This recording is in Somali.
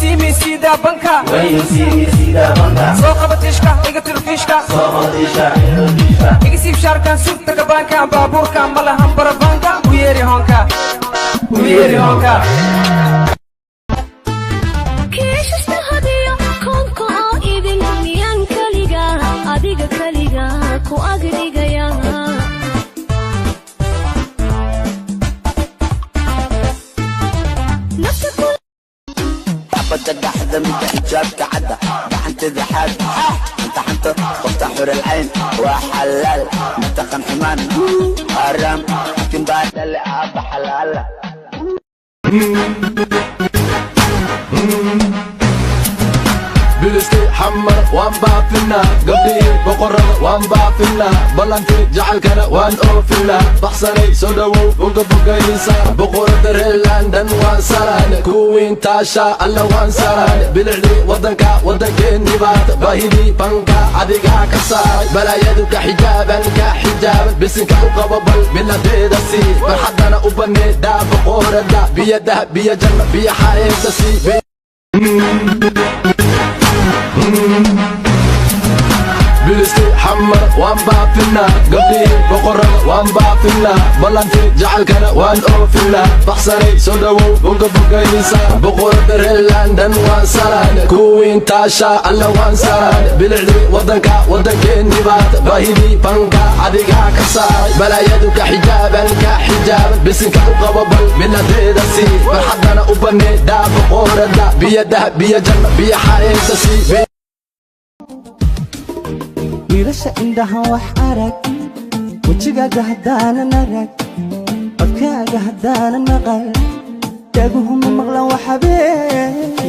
see me, see the banka. When you see me, see the banka. Soo qaba tishka, iga tir fiishka. Soo qodisha indho. Iga siib shaarkan, surta gabaanka. Baabuurka ma lahan barabaanka. U yeeri hoonka, u yeeri hoonka. Kiishasta hadiyo koonka oo idin miyaan keliga adiga keliga ku agdhigaya? Nafta ku Xabadda dhaxda, midda xijaabka cadda, gacanteeda xaad inta xanto qofta xural cayn waa xalaal, mataqan xumaan xaaraam laakiin baa dhale aabba xalaala. Biliskii Xamar waan baafinaa, gabdhihii boqorada waan baafinaa, ballankii jacaylkana waan oofinaa. Baxsanay soo dhowow, boga bogaysa, boqorada reer London waan salaane, kuwiin taasha alla waan salaane. Bilicdii waddanka, waddankeennii baad, baahidii banka adigaa ka saaray, balaayadu ka xijaaban, ka xijaaban. Bisinka u qabo, bal biladeeda sii, farxaddana u bannee, daa boqorada, biyo dahab, biyo janno, biyo xareenta sii. Biliskii Xamar waan baafinaa, gabdhihii boqorada waan baafinaa, ballankii jacaylkana waan oofinaa. Baxsanay soo dhowow, boga bogaysa, boqorada reer London waan salaane, kuwiin taasha alla waan salaane. Bilicdii waddanka, waddankeennii baad, baahidii banka adigaa ka saaray, balaayadu ka xijaaban, ka xijaaban. Bisinka u qabo, bal biladeeda sii, farxaddana u bannee, daa boqorada, biyo dahab, biyo janno, biyo xareenta sii. Wiilasha indhaha wax arag, wejigaaga haddaanan arag, codkaaga haddaanan maqal, dhaguhuma maqlan wax habeen.